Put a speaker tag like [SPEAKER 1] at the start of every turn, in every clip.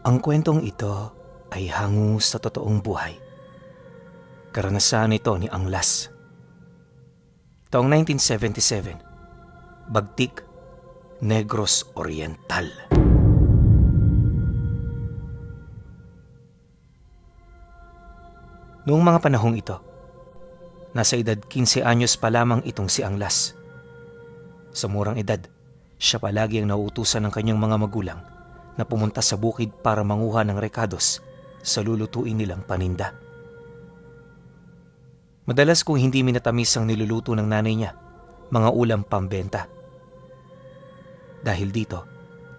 [SPEAKER 1] Ang kwentong ito ay hango sa totoong buhay. Karanasan ito ni Anglas. Taong 1977, Bagtik, Negros Oriental. Noong mga panahong ito, nasa edad 15 anyos pa lamang itong si Anglas. Sa murang edad, siya palagi ang nauutusan ng kanyang mga magulang na pumunta sa bukid para manguha ng rekados sa lulutuin nilang paninda. Madalas kung hindi minatamis ang niluluto ng nanay niya, mga ulam pambenta. Dahil dito,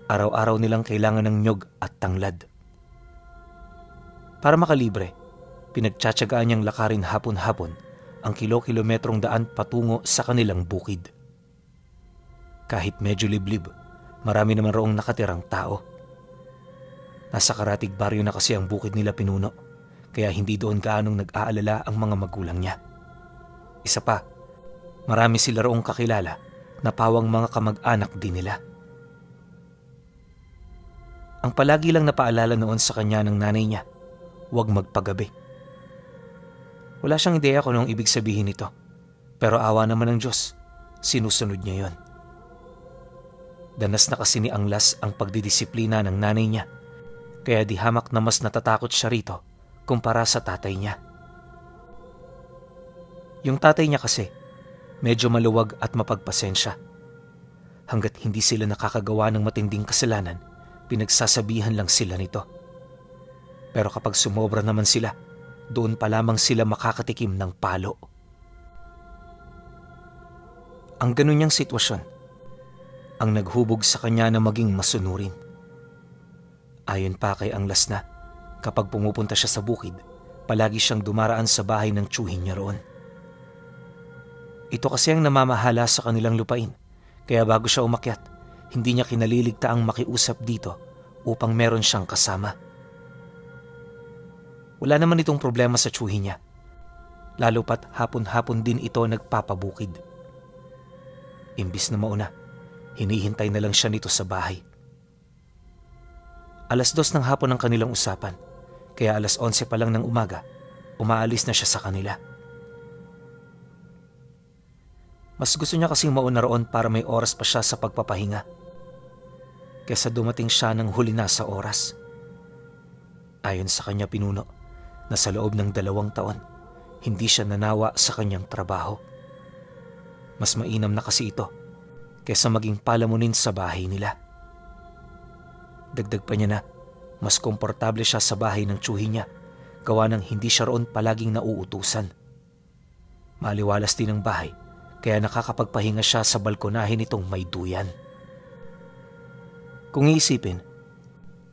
[SPEAKER 1] araw-araw nilang kailangan ng nyog at tanglad. Para makalibre, pinagtsatsagaan niyang lakarin hapon-hapon ang kilo-kilometrong daan patungo sa kanilang bukid. Kahit medyo liblib, marami naman roong nakatirang tao. Nasa karatig baryo na kasi ang bukid nila pinuno, kaya hindi doon gaanong nag-aalala ang mga magulang niya. Isa pa, marami sila roong kakilala na pawang mga kamag-anak din nila. Ang palagi lang napaalala noon sa kanya ng nanay niya, huwag magpagabi. Wala siyang ideya kung anong ibig sabihin nito, pero awa naman ng Diyos, sinusunod niya yon. Danas na kasi ni Anglas ang pagdidisiplina ng nanay niya, kaya di hamak na mas natatakot siya rito kumpara sa tatay niya. Yung tatay niya kasi, medyo maluwag at mapagpasensya. Hanggat hindi sila nakakagawa ng matinding kasalanan, pinagsasabihan lang sila nito. Pero kapag sumobra naman sila, doon pa lamang sila makakatikim ng palo. Ang ganun niyang sitwasyon, ang naghubog sa kanya na maging masunurin. Ayon pa kay Anglas na, kapag pumupunta siya sa bukid, palagi siyang dumaraan sa bahay ng tiyuhin niya roon. Ito kasi ang namamahala sa kanilang lupain, kaya bago siya umakyat, hindi niya kinaliligtaang makiusap dito upang meron siyang kasama. Wala naman itong problema sa tiyuhin niya, lalo pat hapon-hapon din ito nagpapabukid. Imbis na mauna, hinihintay na lang siya nito sa bahay. 2:00 ng hapon ang kanilang usapan, kaya 11:00 pa lang ng umaga, umaalis na siya sa kanila. Mas gusto niya kasing mauna roon para may oras pa siya sa pagpapahinga, kaysa dumating siya ng huli na sa oras. Ayon sa kanya pinuno, na sa loob ng 2 taon, hindi siya nanawa sa kanyang trabaho. Mas mainam na kasi ito, kaysa maging palamunin sa bahay nila. Dagdag pa niya na, mas komportable siya sa bahay ng tiyuhin niya, gawa ng hindi siya roon palaging nauutusan. Maliwalas din ang bahay, kaya nakakapagpahinga siya sa balkonahe nitong may duyan. Kung iisipin,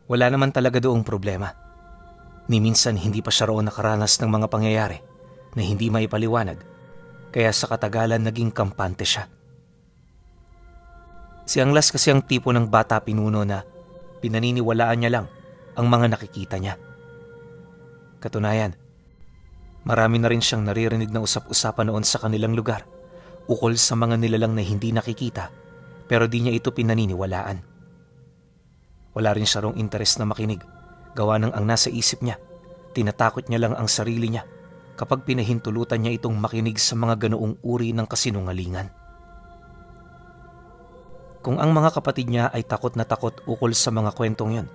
[SPEAKER 1] wala naman talaga doong problema. Ni minsan hindi pa siya roon nakaranas ng mga pangyayari na hindi maipaliwanag, kaya sa katagalan naging kampante siya. Si Anglas kasi ang tipo ng bata pinuno na pinaniniwalaan niya lang ang mga nakikita niya. Katunayan, marami na rin siyang naririnig na usap-usapan noon sa kanilang lugar ukol sa mga nilalang na hindi nakikita pero di niya ito pinaniniwalaan. Wala rin siya rong interes na makinig, gawa ng ang nasa isip niya, tinatakot niya lang ang sarili niya kapag pinahintulutan niya itong makinig sa mga ganoong uri ng kasinungalingan. Kung ang mga kapatid niya ay takot na takot ukol sa mga kwentong yon,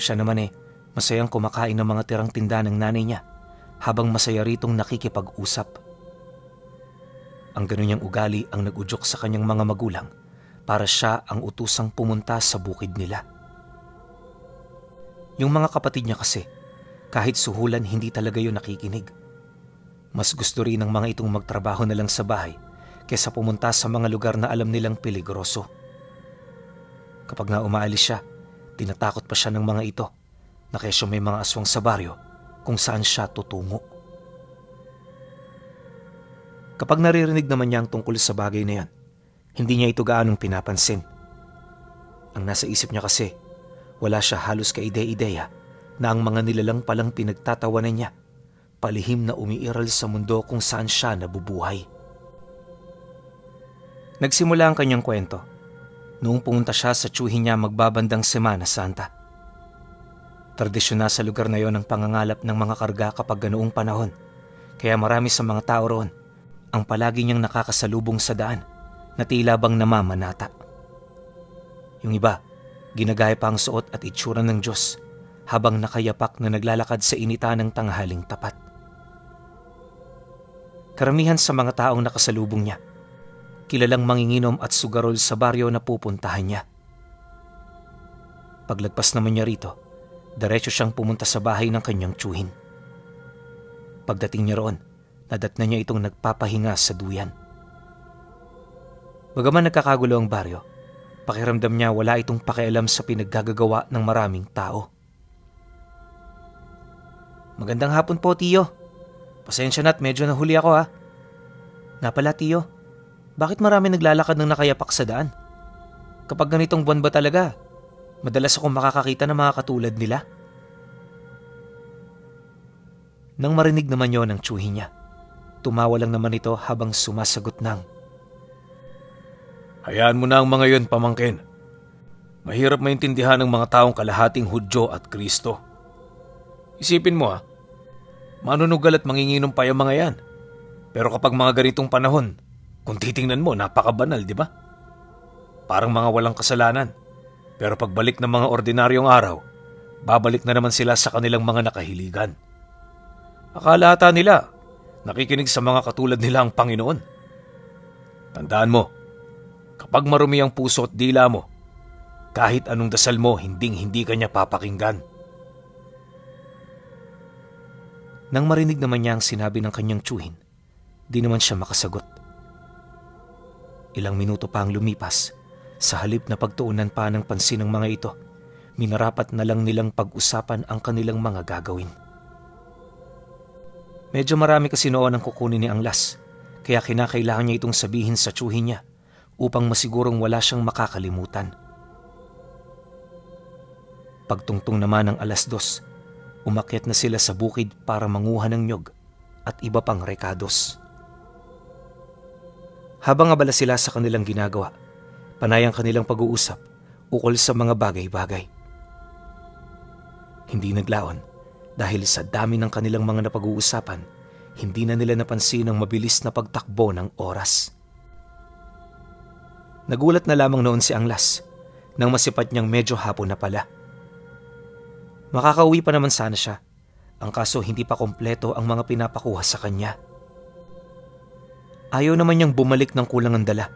[SPEAKER 1] siya naman masayang kumakain ng mga tirang tinda ng nanay niya habang masaya ritong nakikipag-usap. Ang ganun niyang ugali ang nag-udyok sa kanyang mga magulang para siya ang utusang pumunta sa bukid nila. Yung mga kapatid niya kasi, kahit suhulan hindi talaga yun nakikinig. Mas gusto rin ng mga itong magtrabaho na lang sa bahay kaysa pumunta sa mga lugar na alam nilang peligroso. Kapag nga umaalis siya, tinatakot pa siya ng mga ito na kesyo may mga aswang sa baryo kung saan siya tutungo. Kapag naririnig naman niya ang tungkol sa bagay na yan, hindi niya ito gaanong pinapansin. Ang nasa isip niya kasi, wala siya halos kaide-ideya na ang mga nilalang palang pinagtatawanan niya, palihim na umiiral sa mundo kung saan siya nabubuhay. Nagsimula ang kanyang kwento noong pumunta siya sa tiyuhin niya magbabandang Semana Santa. Tradisyon na sa lugar na yon ang pangangalap ng mga karga kapag ganoong panahon. Kaya marami sa mga tao roon ang palagi niyang nakakasalubong sa daan na tila bang namamanata. Yung iba, ginagaya pa ang suot at itsura ng Diyos habang nakayapak na naglalakad sa initan ng tanghaling tapat. Karamihan sa mga taong nakasalubong niya, kilalang manginginom at sugarol sa baryo na pupuntahan niya. Paglagpas naman niya rito, diretso siyang pumunta sa bahay ng kanyang tiyuhin. Pagdating niya roon, nadatnan niya itong nagpapahinga sa duyan. Bagaman nagkakagulo ang baryo, pakiramdam niya wala itong pakialam sa pinaggagawa ng maraming tao. Magandang hapon po, Tiyo. Pasensya na't medyo nahuli ako ha. Napala, Tiyo, bakit marami naglalakad ng nakayapak sa daan? Kapag ganitong buwan ba talaga, madalas akong makakakita ng mga katulad nila? Nang marinig naman yon ng tiyuhin niya, tumawa lang naman ito habang sumasagot ng,
[SPEAKER 2] Hayaan mo na ang mga yon, pamangkin. Mahirap maintindihan ng mga taong kalahating Hudyo at Kristo. Isipin mo manunugal at manginginom pa yung mga yan. Pero kapag mga ganitong panahon, kung titingnan mo, napakabanal, di ba? Parang mga walang kasalanan. Pero pagbalik ng mga ordinaryong araw, babalik na naman sila sa kanilang mga nakahiligan. Akala ata nila, nakikinig sa mga katulad nila ang Panginoon. Tandaan mo, kapag marumi ang puso at dila mo, kahit anong dasal mo, hindi ka niya papakinggan.
[SPEAKER 1] Nang marinig naman niya ang sinabi ng kanyang tiyuhin, di naman siya makasagot. Ilang minuto pa ang lumipas, sa halip na pagtuunan pa ng pansin ng mga ito, minarapat na lang nilang pag-usapan ang kanilang mga gagawin. Medyo marami kasi noon ang kukunin ni Anglas, kaya kinakailangan niya itong sabihin sa tiyuhin niya upang masigurong wala siyang makakalimutan. Pagtungtong naman ng 2:00, umakyat na sila sa bukid para manguha ng nyog at iba pang rekados. Habang abala sila sa kanilang ginagawa, panay ang kanilang pag-uusap ukol sa mga bagay-bagay. Hindi naglaon dahil sa dami ng kanilang mga napag-uusapan, hindi na nila napansin ang mabilis na pagtakbo ng oras. Nagulat na lamang noon si Anglas nang masipat niyang medyo hapon na pala. Makakauwi pa naman sana siya, ang kaso hindi pa kompleto ang mga pinapakuha sa kanya. Ayaw naman niyang bumalik ng kulang ang dala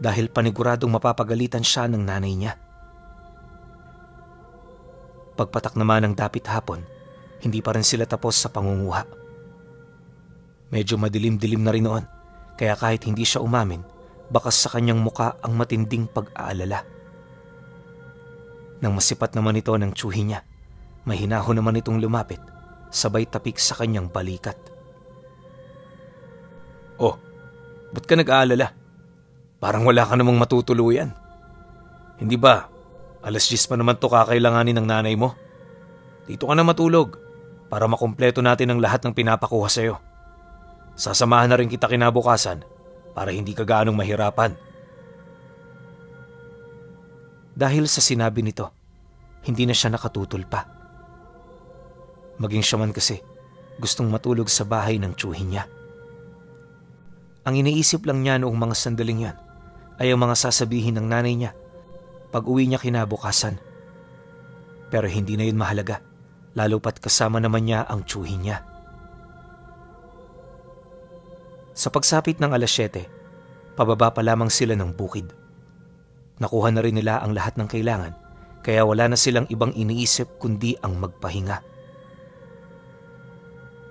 [SPEAKER 1] dahil paniguradong mapapagalitan siya ng nanay niya. Pagpatak naman ng dapit hapon, hindi pa rin sila tapos sa pangunguha. Medyo madilim-dilim na rin noon, kaya kahit hindi siya umamin, bakas sa kanyang muka ang matinding pag-aalala. Nang masipat naman ito ng tiyuhin niya, mahinahon naman itong lumapit, sabay tapik sa kanyang balikat.
[SPEAKER 2] Oh, ba't ka nag-aalala? Parang wala ka namang matutuluyan. Hindi ba, 10:00 pa naman to kakailanganin ng nanay mo? Dito ka na matulog para makumpleto natin ang lahat ng pinapakuha sa'yo. Sasamahan na rin kita kinabukasan para hindi ka gaanong mahirapan.
[SPEAKER 1] Dahil sa sinabi nito, hindi na siya nakatutol pa. Maging siya man kasi, gustong matulog sa bahay ng tiyuhin niya. Ang iniisip lang niya noong mga sandaling yan ay ang mga sasabihin ng nanay niya pag uwi niya kinabukasan. Pero hindi na yun mahalaga, lalo pat kasama naman niya ang tiyuhin niya. Sa pagsapit ng 7:00, pababa pa lamang sila ng bukid. Nakuha na rin nila ang lahat ng kailangan, kaya wala na silang ibang iniisip kundi ang magpahinga.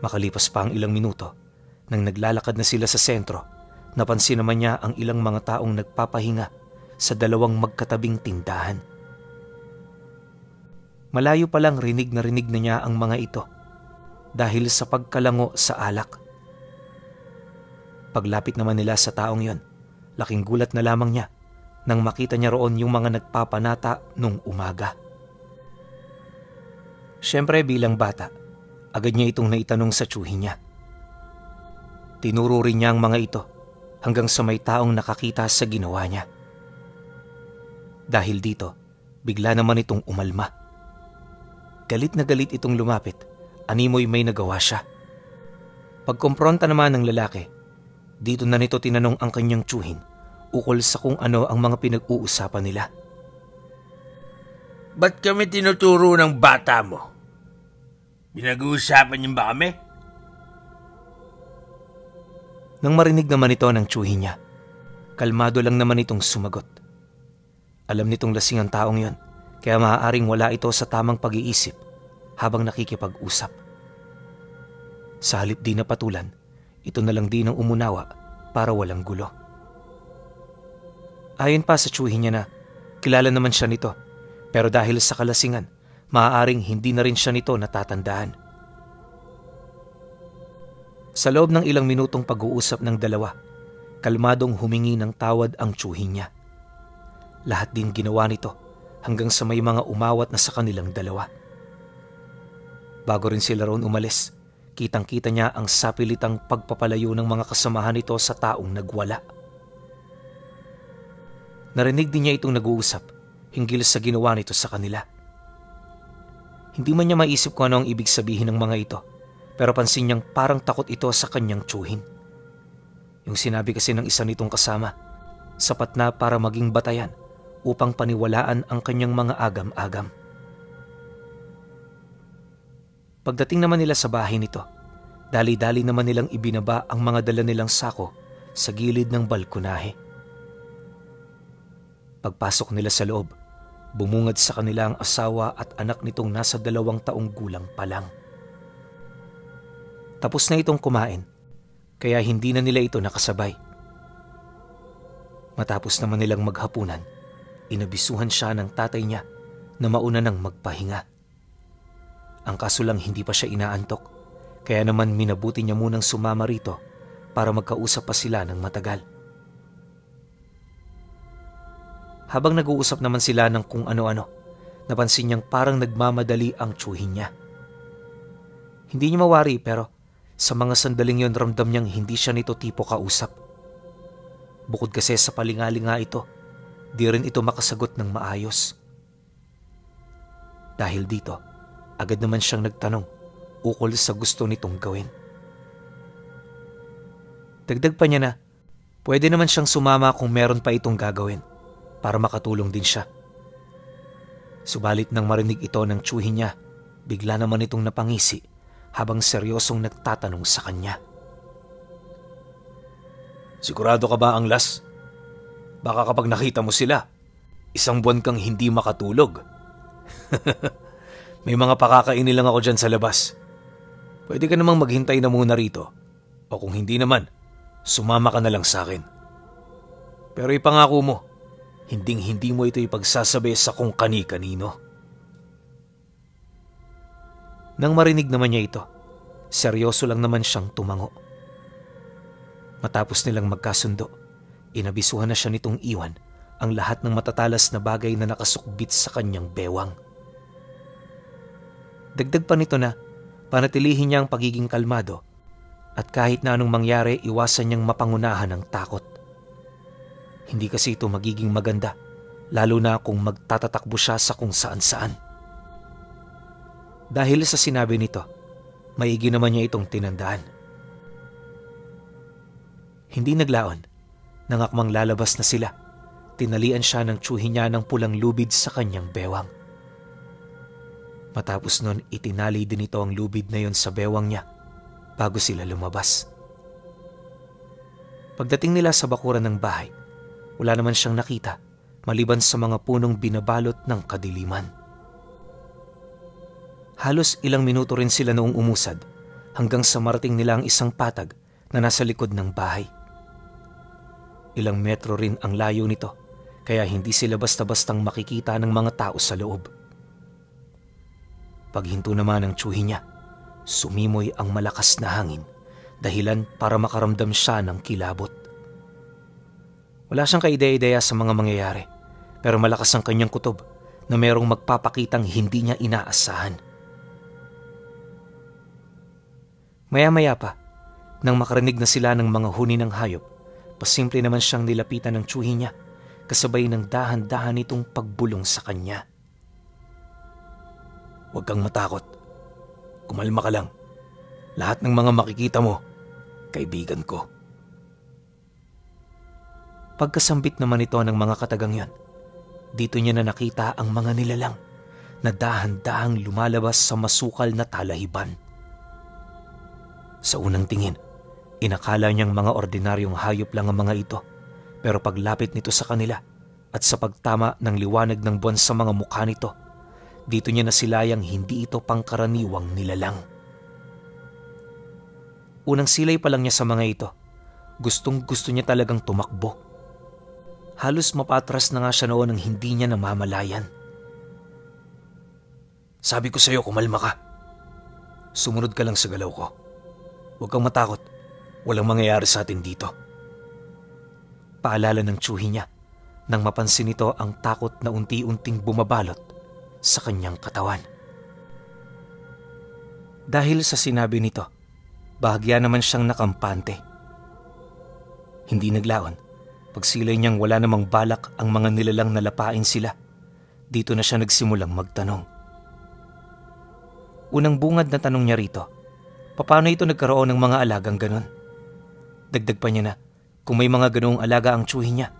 [SPEAKER 1] Makalipas pa ang ilang minuto, nang naglalakad na sila sa sentro, napansin naman niya ang ilang mga taong nagpapahinga sa dalawang magkatabing tindahan. Malayo pa lang rinig na niya ang mga ito dahil sa pagkalango sa alak. Paglapit naman nila sa taong yon, laking gulat na lamang niya nang makita niya roon yung mga nagpapanata nung umaga. Siyempre bilang bata, agad niya itong naitanong sa tiyuhin niya. Tinuro rin niya ang mga ito hanggang sa may taong nakakita sa ginawa niya. Dahil dito, bigla naman itong umalma. Galit na galit itong lumapit, animoy may nagawa siya. Pagkompronta naman ng lalaki, dito na nito tinanong ang kanyang tiyuhin ukol sa kung ano ang mga pinag-uusapan nila.
[SPEAKER 3] Ba't kami tinuturo ng bata mo? Pinag-uusapan niyo ba kami?
[SPEAKER 1] Nang marinig naman ito ng tiyuhin niya, kalmado lang naman itong sumagot. Alam nitong lasing ang taong yon, kaya maaaring wala ito sa tamang pag-iisip habang nakikipag-usap. Sa halip di na patulan, ito na lang din ang umunawa para walang gulo. Ayon pa sa tiyuhin niya na kilala naman siya nito, pero dahil sa kalasingan, maaaring hindi na rin siya nito natatandaan. Sa loob ng ilang minutong pag-uusap ng dalawa, kalmadong humingi ng tawad ang tiyuhin niya. Lahat din ginawa nito hanggang sa may mga umawat na sa kanilang dalawa. Bago rin sila roon umalis, kitang-kita niya ang sapilitang pagpapalayo ng mga kasamahan nito sa taong nagwala. Narinig din niya itong nag-uusap hinggil sa ginawa nito sa kanila. Hindi man niya maisip kung ano ang ibig sabihin ng mga ito, pero pansin niyang parang takot ito sa kanyang tiyuhin. Yung sinabi kasi ng isa nitong kasama, sapat na para maging batayan upang paniwalaan ang kanyang mga agam-agam. Pagdating naman nila sa bahay nito, dali-dali naman nilang ibinaba ang mga dala nilang sako sa gilid ng balkonahe. Pagpasok nila sa loob, bumungad sa kanila ang asawa at anak nitong nasa 2 taong gulang pa lang. Tapos na itong kumain, kaya hindi na nila ito nakasabay. Matapos naman nilang maghapunan, inabisuhan siya ng tatay niya na mauna nang magpahinga. Ang kaso lang hindi pa siya inaantok, kaya naman minabuti niya munang sumama rito para magkausap pa sila ng matagal. Habang nag-uusap naman sila ng kung ano-ano, napansin niyang parang nagmamadali ang tiyuhin niya. Hindi niya mawari pero sa mga sandaling yon ramdam niyang hindi siya nito tipo kausap. Bukod kasi sa palingalinga ito, di rin ito makasagot ng maayos. Dahil dito, agad naman siyang nagtanong ukol sa gusto nitong gawin. Dagdag pa niya na pwede naman siyang sumama kung meron pa itong gagawin para makatulong din siya. Subalit nang marinig ito ng tiyuhin niya, bigla naman itong napangisi habang seryosong nagtatanong sa kanya.
[SPEAKER 2] Sigurado ka ba ang las? Baka kapag nakita mo sila, 1 buwan kang hindi makatulog. May mga pakakainin lang ako dyan sa labas. Pwede ka namang maghintay na muna rito. O kung hindi naman, sumama ka na lang sa akin. Pero ipangako mo, hinding-hindi mo ito ipagsasabi sa kung kani-kanino. Nang marinig naman niya ito, seryoso lang naman siyang tumango. Matapos nilang magkasundo, inabisuhan na siya nitong iwan ang lahat ng matatalas na bagay na nakasukbit sa kanyang bewang. Dagdag pa nito na panatilihin niya ang pagiging kalmado at kahit na anong mangyari iwasan niyang mapangunahan ng takot. Hindi kasi ito magiging maganda, lalo na kung magtatatakbo siya sa kung saan-saan. Dahil sa sinabi nito, maigi naman niya itong tinandaan. Hindi naglaon, nang akmang lalabas na sila, tinalian siya ng tiyuhin niya ng pulang lubid sa kanyang bewang. Matapos nun, itinali din ito ang lubid na yon sa bewang niya bago sila lumabas. Pagdating nila sa bakuran ng bahay, wala naman siyang nakita maliban sa mga punong binabalot ng kadiliman. Halos ilang minuto rin sila noong umusad hanggang sa marating nila ang isang patag na nasa likod ng bahay. Ilang metro rin ang layo nito, kaya hindi sila basta-bastang makikita ng mga tao sa loob. Paghinto naman ng tiyuhin niya, sumimoy ang malakas na hangin, dahilan para makaramdam siya ng kilabot. Wala siyang kaide-ideya sa mga mangyayari, pero malakas ang kanyang kutob na merong magpapakitang hindi niya inaasahan. Maya-maya pa, nang makarinig na sila ng mga huni ng hayop, pasimple naman siyang nilapitan ng tiyuhin niya, kasabay ng dahan-dahan nitong pagbulong sa kanya. Huwag kang matakot. Kumalma ka lang. Lahat ng mga makikita mo, kaibigan ko.
[SPEAKER 1] Pagkasambit naman ito ng mga katagang yon, dito niya na nakita ang mga nilalang na dahan-dahang lumalabas sa masukal na talahiban. Sa unang tingin, inakala niyang mga ordinaryong hayop lang ang mga ito, pero paglapit nito sa kanila at sa pagtama ng liwanag ng buwan sa mga mukha nito, dito niya nasilayang hindi ito pangkaraniwang nilalang. Unang silay pa lang niya sa mga ito, gustong-gusto niya talagang tumakbo. Halos mapatras na nga siya noon nang hindi niya namamalayan.
[SPEAKER 2] Sabi ko sa'yo, kumalma ka. Sumunod ka lang sa galaw ko. Huwag kang matakot. Walang mangyayari sa atin dito.
[SPEAKER 1] Paalala ng tsuhi niya nang mapansin nito ang takot na unti-unting bumabalot sa kanyang katawan. Dahil sa sinabi nito, bahagya naman siyang nakampante. Hindi naglaon. Pagsilay niyang wala namang balak ang mga nilalang na lapain sila, dito na siya nagsimulang magtanong. Unang bungad na tanong niya rito, paano ito nagkaroon ng mga alagang ganon? Dagdag pa niya na, kung may mga ganoong alaga ang tsuhi niya,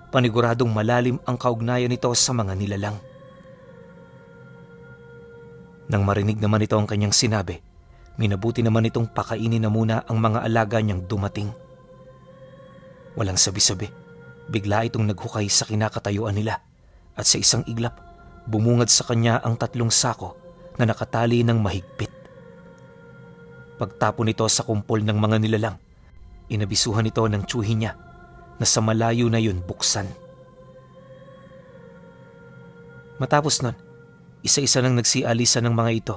[SPEAKER 1] paniguradong malalim ang kaugnayan nito sa mga nilalang. Nang marinig naman ito ang kanyang sinabi, minabuti naman itong pakainin na muna ang mga alaga niyang dumating. Walang sabi-sabi. Bigla itong naghukay sa kinakatayuan nila at sa isang iglap, bumungad sa kanya ang 3 sako na nakatali ng mahigpit. Pagtapon nito sa kumpol ng mga nilalang, inabisuhan ito ng tsuhi niya na sa malayo na yun buksan. Matapos nun, isa-isa nang nagsialisa ng mga ito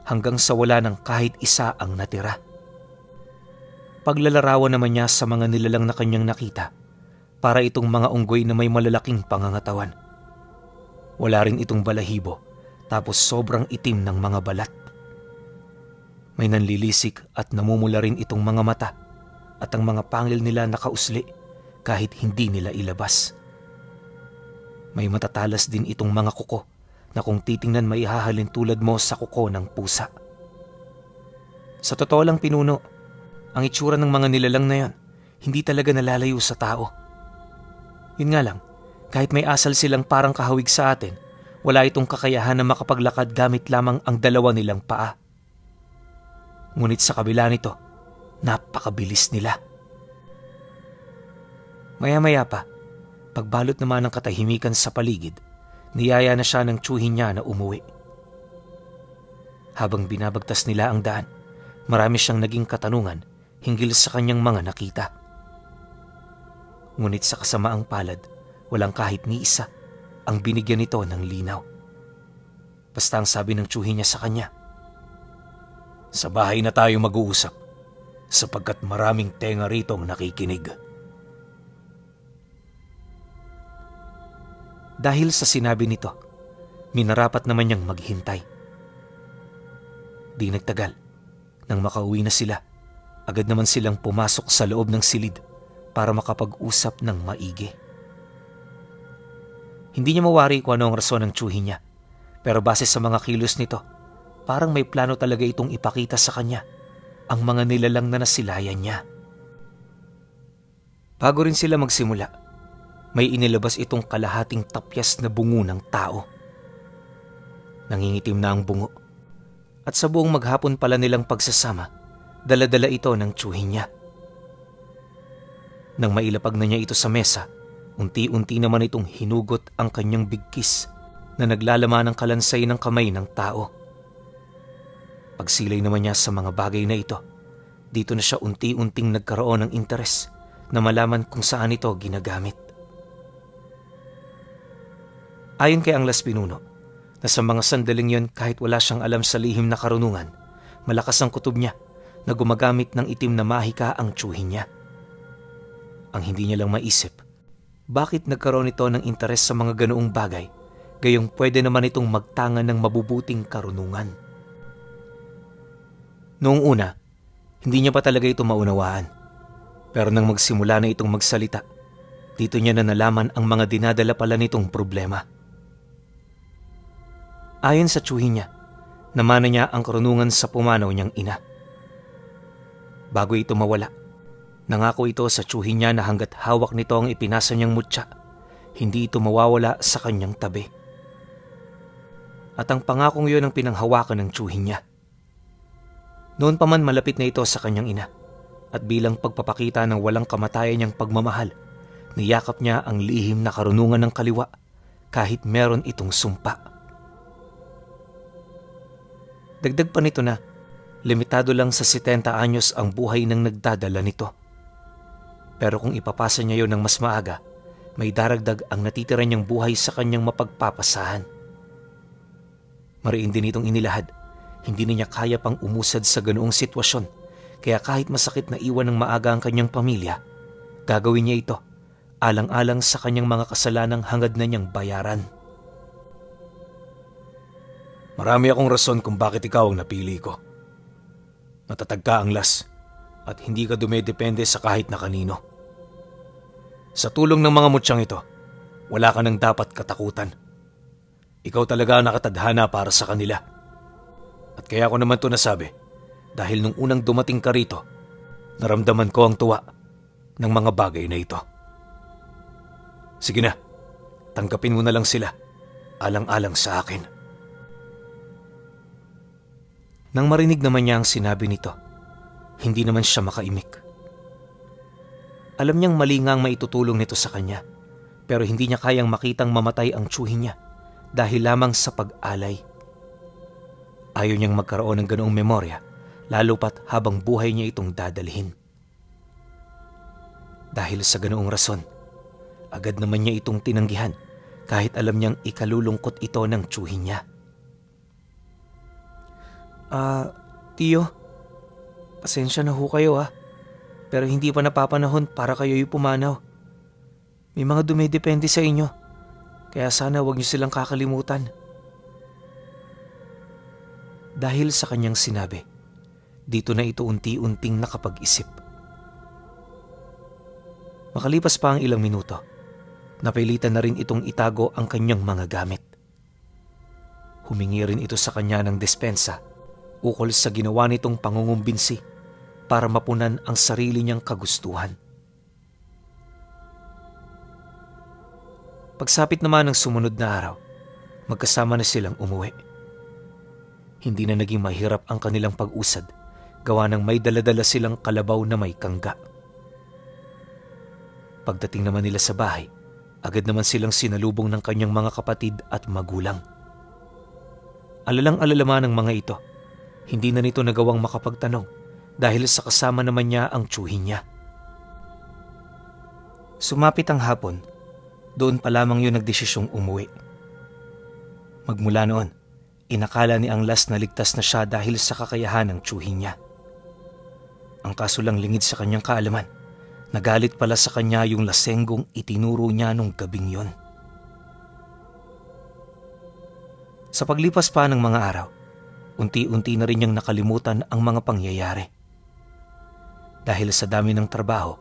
[SPEAKER 1] hanggang sa wala ng kahit isa ang natira. Paglalarawan naman niya sa mga nilalang na kanyang nakita, para itong mga unggoy na may malalaking pangangatawan. Wala rin itong balahibo, tapos sobrang itim ng mga balat. May nanlilisik at namumula rin itong mga mata at ang mga pangil nila nakausli kahit hindi nila ilabas. May matatalas din itong mga kuko na kung titingnan maihahalin tulad mo sa kuko ng pusa. Sa totoo lang pinuno, ang itsura ng mga nilalang na yan hindi talaga nalalayo sa tao. Yun nga lang, kahit may asal silang parang kahawig sa atin, wala itong kakayahan na makapaglakad gamit lamang ang 2 nilang paa. Ngunit sa kabila nito, napakabilis nila. Maya-maya pa, pagbalot naman ng katahimikan sa paligid, niyaya na siya ng tsuhi niya na umuwi. Habang binabagtas nila ang daan, marami siyang naging katanungan hinggil sa kanyang mga nakita. Ngunit sa kasamaang palad, walang kahit ni isa ang binigyan nito ng linaw. Basta ang sabi ng tsuhi niya sa kanya,
[SPEAKER 2] sa bahay na tayo mag-uusap sapagkat maraming tenga ritong nakikinig.
[SPEAKER 1] Dahil sa sinabi nito, minarapat naman niyang maghintay. Di nagtagal, nang makauwi na sila, agad naman silang pumasok sa loob ng silid para makapag-usap ng maigi. Hindi niya mawari kung ano ang rason ng tsuhi niya, pero base sa mga kilos nito, parang may plano talaga itong ipakita sa kanya ang mga nilalang na nasilayan niya. Bago rin sila magsimula, may inilabas itong kalahating tapyas na bungo ng tao. Nangingitim na ang bungo, at sa buong maghapon pala nilang pagsasama, dala-dala ito ng tsuhi niya. Nang mailapag na niya ito sa mesa, unti-unti naman itong hinugot ang kanyang bigkis na naglalaman ng kalansay ng kamay ng tao. Pagsilay naman niya sa mga bagay na ito, dito na siya unti-unting nagkaroon ng interes na malaman kung saan ito ginagamit. Ayon kay Anglas Pinuno, na sa mga sandaling yon kahit wala siyang alam sa lihim na karunungan, malakas ang kutob niya na gumagamit ng itim na mahika ang tsuhi niya. Ang hindi niya lang maisip, bakit nagkaroon ito ng interes sa mga ganoong bagay, gayong pwede naman itong magtangan ng mabubuting karunungan. Noong una, hindi niya pa talaga ito maunawaan. Pero nang magsimula na itong magsalita, dito niya na nalaman ang mga dinadala pala nitong problema. Ayon sa tsuhi niya, Namana niya ang karunungan sa pumanaw niyang ina. Bago ito mawala, nangako ito sa tiyuhin niya na hanggat hawak nito ang ipinasa niyang mutya, hindi ito mawawala sa kanyang tabi. At ang pangakong yun ang pinanghawakan ng tiyuhin niya. Noon pa man malapit na ito sa kanyang ina, at bilang pagpapakita ng walang kamatayan niyang pagmamahal, niyakap niya ang lihim na karunungan ng kaliwa kahit meron itong sumpa. Dagdag pa nito na limitado lang sa 70 anyos ang buhay ng nagdadala nito. Pero kung ipapasa niya yon ng mas maaga, may daragdag ang natitira niyang buhay sa kanyang mapagpapasahan. Mariin din itong inilahad, hindi na niya kaya pang umusad sa ganoong sitwasyon, kaya kahit masakit na iwan ng maaga ang kanyang pamilya, gagawin niya ito alang-alang sa kanyang mga kasalanang hangad na niyang bayaran.
[SPEAKER 2] Marami akong rason kung bakit ikaw ang napili ko. Matatag ka ang las at hindi ka dumedepende sa kahit na kanino. Sa tulong ng mga mutyang ito, wala ka nang dapat katakutan. Ikaw talaga ang nakatadhana para sa kanila. At kaya ko naman ito nasabi dahil nung unang dumating ka rito, naramdaman ko ang tuwa ng mga bagay na ito. Sige na, tanggapin mo na lang sila, alang-alang sa akin.
[SPEAKER 1] Nang marinig naman niya ang sinabi nito, hindi naman siya makaimik. Alam niyang mali nga ang maitutulong nito sa kanya, pero hindi niya kayang makitang mamatay ang tiyuhin niya dahil lamang sa pag-alay. Ayaw niyang magkaroon ng ganoong memorya, lalo pat habang buhay niya itong dadalhin. Dahil sa ganoong rason, agad naman niya itong tinanggihan kahit alam niyang ikalulungkot ito ng tiyuhin niya. Tiyo, pasensya na ho kayo pero hindi pa napapanahon para kayo'y pumanaw. May mga dumidepende sa inyo, kaya sana huwag niyo silang kakalimutan. Dahil sa kanyang sinabi, dito na ito unti-unting nakapag-isip. Makalipas pa ang ilang minuto, napilitan na rin itong itago ang kanyang mga gamit. Humingi rin ito sa kanya ng despensa ukol sa ginawa nitong pangungumbinsi para mapunan ang sarili niyang kagustuhan. Pagsapit naman ng sumunod na araw, magkasama na silang umuwi. Hindi na naging mahirap ang kanilang pag-usad, gawa ng may daladala silang kalabaw na may kangga. Pagdating naman nila sa bahay, agad naman silang sinalubong ng kanyang mga kapatid at magulang. Alalang-alala ng mga ito, hindi na nito nagawang makapagtanong dahil sa kasama naman niya ang tiyuhin niya. Sumapit ang hapon, doon pa lamang yun nagdesisyong umuwi. Magmula noon, inakala ni Anglas na ligtas na siya dahil sa kakayahan ng tiyuhin niya. Ang kaso lang lingid sa kanyang kaalaman, nagalit pala sa kanya yung lasenggong itinuro niya nung gabing yon. Sa paglipas pa ng mga araw, unti-unti na rin niyang nakalimutan ang mga pangyayari. Dahil sa dami ng trabaho,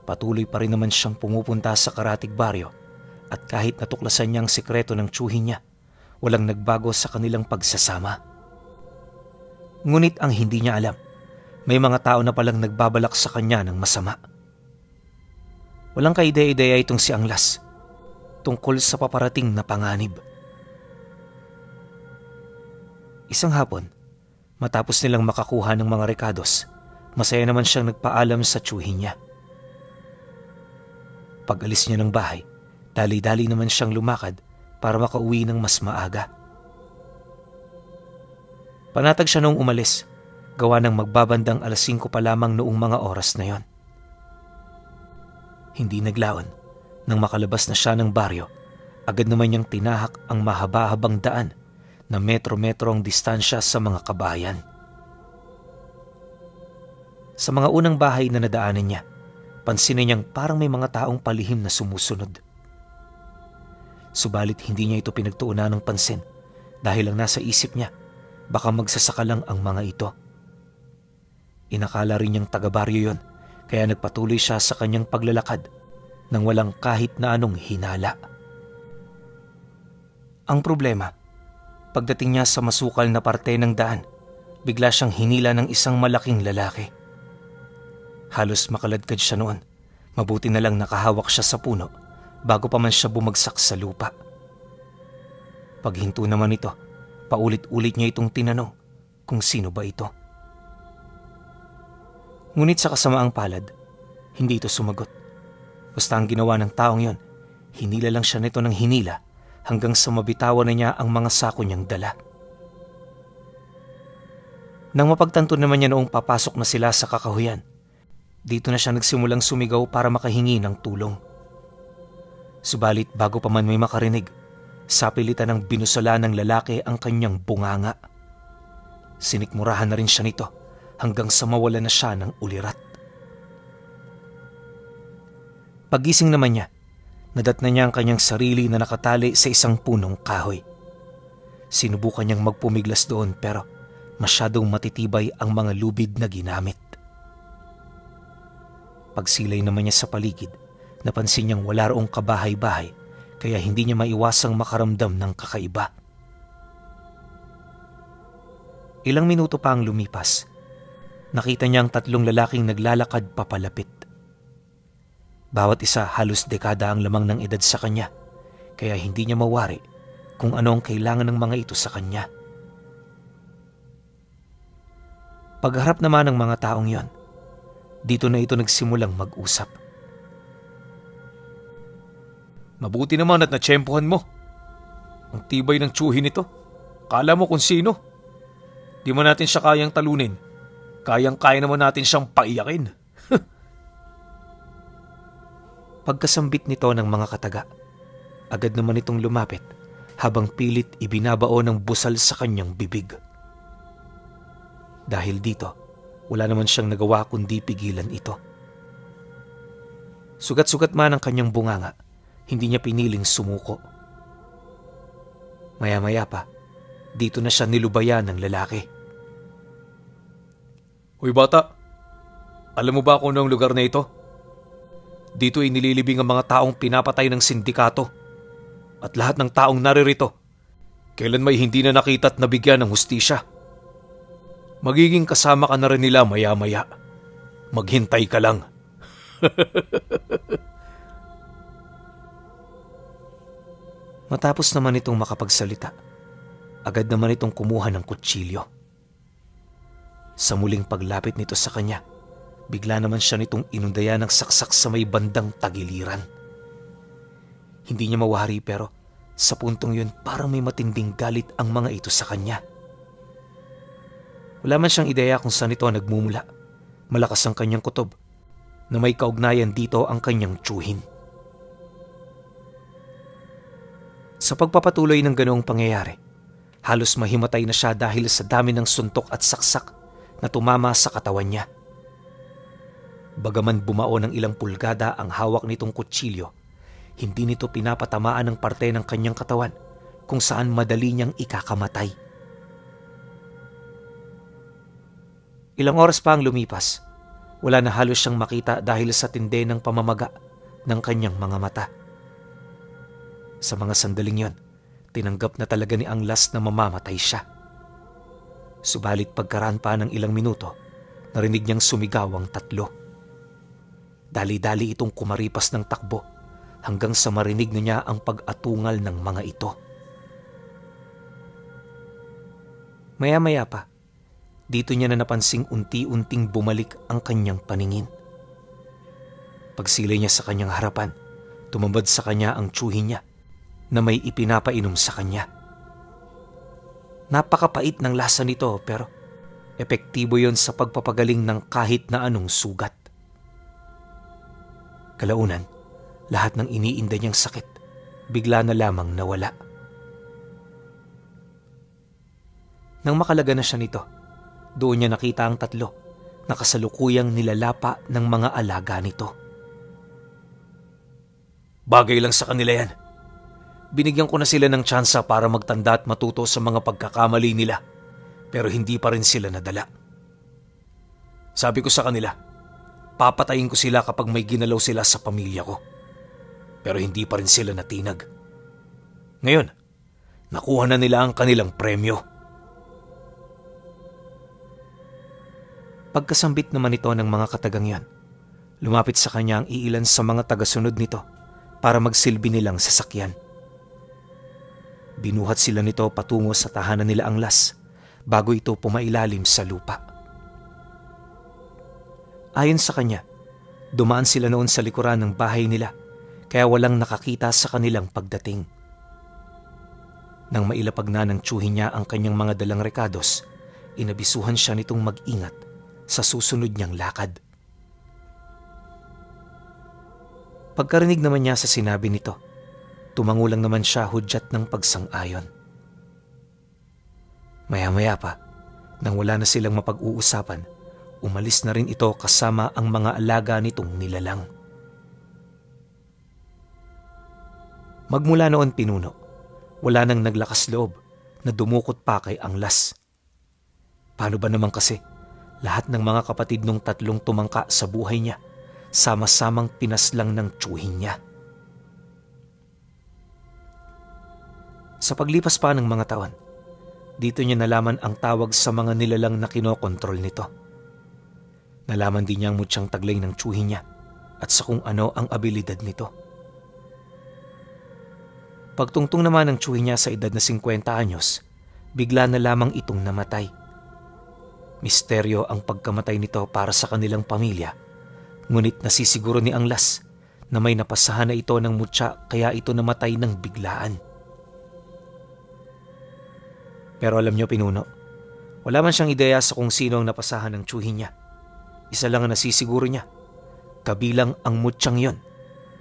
[SPEAKER 1] patuloy pa rin naman siyang pumupunta sa karatig baryo at kahit natuklasan niya ang sikreto ng tiyuhin niya, walang nagbago sa kanilang pagsasama. Ngunit ang hindi niya alam, may mga tao na palang nagbabalak sa kanya ng masama. Walang kaide-ideya itong si Anglas tungkol sa paparating na panganib. Isang hapon, matapos nilang makakuha ng mga rekados, masaya naman siyang nagpaalam sa tiyuhin niya. Pag-alis niya ng bahay, dali-dali naman siyang lumakad para makauwi ng mas maaga. Panatag siya noong umalis, gawa ng magbabandang 5:00 pa lamang noong mga oras na yon. Hindi naglaon, nang makalabas na siya ng baryo, agad naman niyang tinahak ang mahaba-habang daan na metro-metro ang distansya sa mga kabayan. Sa mga unang bahay na nadaanan niya, pansinin niyang parang may mga taong palihim na sumusunod. Subalit hindi niya ito pinagtuunan ng pansin dahil ang nasa isip niya, baka magsasaka lang ang mga ito. Inakala rin niyang taga-baryo yon, kaya nagpatuloy siya sa kanyang paglalakad nang walang kahit na anong hinala. Ang problema, Pagdating niya sa masukal na parte ng daan, bigla siyang hinila ng isang malaking lalaki. Halos makaladkad siya noon. Mabuti na lang nakahawak siya sa puno bago pa man siya bumagsak sa lupa. Paghinto naman ito, paulit-ulit niya itong tinanong kung sino ba ito. Ngunit sa kasamaang palad, hindi ito sumagot. Basta ang ginawa ng taong yon, hinila lang siya nito ng hinila hanggang sa mabitawan na niya ang mga sako niyang dala. Nang mapagtanto naman niya noong papasok na sila sa kakahuyan, dito na siya nagsimulang sumigaw para makahingi ng tulong. Subalit bago pa man may makarinig, sapilitan ng binusala ng lalaki ang kanyang bunganga. Sinikmurahan na rin siya nito hanggang sa mawala na siya ng ulirat. Paggising naman niya, nadatna niya ang kanyang sarili na nakatali sa isang punong kahoy. Sinubukan niyang magpumiglas doon pero masyadong matitibay ang mga lubid na ginamit. Pagsilay naman niya sa paligid, napansin niyang wala roong kabahay-bahay kaya hindi niya maiwasang makaramdam ng kakaiba. Ilang minuto pa ang lumipas. Nakita niya ang 3 lalaking naglalakad papalapit. Bawat isa halos dekada ang lamang ng edad sa kanya, kaya hindi niya mawari kung ano ang kailangan ng mga ito sa kanya. Pagharap naman ng mga taong yon, dito na ito nagsimulang mag-usap.
[SPEAKER 2] Mabuti naman at natsyempohan mo. Ang tibay ng tsuhin nito. Kala mo kung sino. Di mo natin siya kayang talunin. Kayang-kaya naman natin siyang paiyakin.
[SPEAKER 1] Pagkasambit nito ng mga kataga, agad naman itong lumapit habang pilit ibinabao ng busal sa kanyang bibig. Dahil dito, wala naman siyang nagawa kundi pigilan ito. Sugat-sugat man ang kanyang bunganga, hindi niya piniling sumuko. Maya-maya pa, dito na siya nilubayan ng lalaki.
[SPEAKER 2] Hoy bata, alam mo ba kung anong lugar na ito? Dito ay nililibing ang mga taong pinapatay ng sindikato. At lahat ng taong naririto, kailan may hindi na nakita at nabigyan ng hustisya. Magiging kasama ka na rin nila maya-maya. Maghintay ka lang.
[SPEAKER 1] Matapos naman itong makapagsalita, agad naman itong kumuha ng kutsilyo. Sa muling paglapit nito sa kanya, bigla naman siya nitong inundayan ng saksak sa may bandang tagiliran. Hindi niya mawari pero sa puntong yun parang may matinding galit ang mga ito sa kanya. Wala man siyang ideya kung saan ito nagmumula. Malakas ang kanyang kutob na may kaugnayan dito ang kanyang tsuhin. Sa pagpapatuloy ng ganoong pangyayari, halos mahimatay na siya dahil sa dami ng suntok at saksak na tumama sa katawan niya. Bagaman bumao ng ilang pulgada ang hawak nitong kutsilyo, hindi nito pinapatamaan ng parte ng kanyang katawan kung saan madali niyang ikakamatay. Ilang oras pa ang lumipas, wala na halos siyang makita dahil sa tindi ng pamamaga ng kanyang mga mata. Sa mga sandaling yon, tinanggap na talaga ni Anglas na mamamatay siya. Subalit pagkaraan pa ng ilang minuto, narinig niyang sumigaw ang 3. Dali-dali itong kumaripas ng takbo hanggang sa marinig na niya ang pag-atungal ng mga ito. Maya-maya pa, dito niya na napansing unti-unting bumalik ang kanyang paningin. Pagsilay niya sa kanyang harapan, tumambad sa kanya ang tsuhin niya na may ipinapainom sa kanya. Napakapait ng lasa nito pero epektibo yon sa pagpapagaling ng kahit na anong sugat. Kalaunan, lahat ng iniinda niyang sakit bigla na lamang nawala. Nang makalaga na siya nito, doon niya nakita ang 3 na kasalukuyang nilalapa ng mga alaga nito.
[SPEAKER 2] Bagay lang sa kanila yan. Binigyan ko na sila ng tsansa para magtanda at matuto sa mga pagkakamali nila, pero hindi pa rin sila nadala. Sabi ko sa kanila, papatayin ko sila kapag may ginalaw sila sa pamilya ko. Pero hindi pa rin sila natinag. Ngayon, Nakuha na nila ang kanilang premyo.
[SPEAKER 1] Pagkasambit naman ito ng mga katagang yan, lumapit sa kanya ang iilan sa mga tagasunod nito para magsilbi nilang sasakyan. Binuhat sila nito patungo sa tahanan nila Anglas bago ito pumailalim sa lupa. Ayon sa kanya, dumaan sila noon sa likuran ng bahay nila kaya walang nakakita sa kanilang pagdating. Nang mailapag na ng tiyuhin niya ang kanyang mga dalang rekados, inabisuhan siya nitong mag-ingat sa susunod niyang lakad. Pagkarinig naman niya sa sinabi nito, tumango lang naman siya hudyat ng pagsang-ayon. Maya-maya pa, nang wala na silang mapag-uusapan, umalis na rin ito kasama ang mga alaga nitong nilalang. Magmula noon pinuno, wala nang naglakas loob na dumukot pa kay Anglas. Paano ba naman kasi lahat ng mga kapatid nung tatlong tumangka sa buhay niya, sama-samang pinaslang ng tiyuhin niya. Sa paglipas pa ng mga taon, dito niya nalaman ang tawag sa mga nilalang na kinokontrol nito. Nalaman din niya ang mutyang taglay ng tiyuhin niya at sa kung ano ang abilidad nito. Pagtungtong naman ng tiyuhin niya sa edad na 50 anyos, bigla na lamang itong namatay. Misteryo ang pagkamatay nito para sa kanilang pamilya, ngunit nasisiguro ni Anglas na may napasahan na ito ng mutya kaya ito namatay ng biglaan. Pero alam niyo pinuno, wala man siyang ideya sa kung sino ang napasahan ng tiyuhin niya. Isa lang ang nasisiguro niya, kabilang ang mutyang yon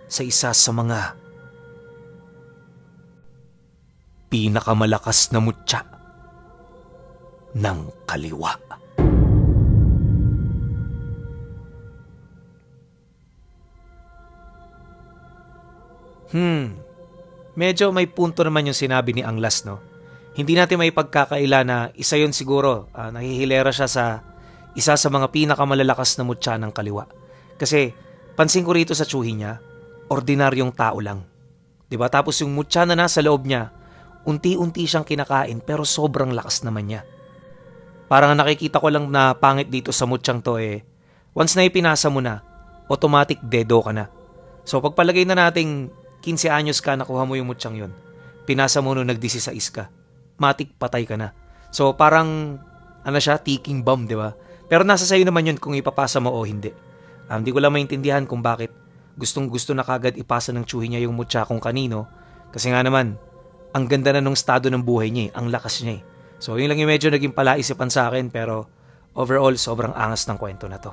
[SPEAKER 1] sa isa sa mga pinakamalakas na mutya ng kaliwa. Medyo may punto naman yung sinabi ni Anglas, no? Hindi natin may pagkakaila na isa yun siguro. Nahihilera siya sa isa sa mga pinakamalalakas na mutya ng kaliwa. Kasi pansin ko rito sa tiyuhin niya, ordinaryong tao lang. 'Di ba? Tapos yung mutya na nasa loob niya, unti-unti siyang kinakain pero sobrang lakas naman niya. Parang nakikita ko lang na pangit dito sa mutyang to once na ipinasa mo na, automatic dedo ka na. So pagpalagay na nating 15 anyos ka, nakuha mo yung mutyang yun. Pinasa mo nung nag-16 ka, matik patay ka na. So parang siya, ticking bomb, di ba? Pero nasa sayo naman yun kung ipapasa mo o hindi. Hindi ko lang maintindihan kung bakit gustong-gusto na kagad ipasa ng tiyuhin niya yung mutya kung kanino. Kasi nga naman, ang ganda na nung estado ng buhay niya, ang lakas niya. So yun lang yung medyo naging palaisipan sa akin, pero overall sobrang angas ng kwento na to.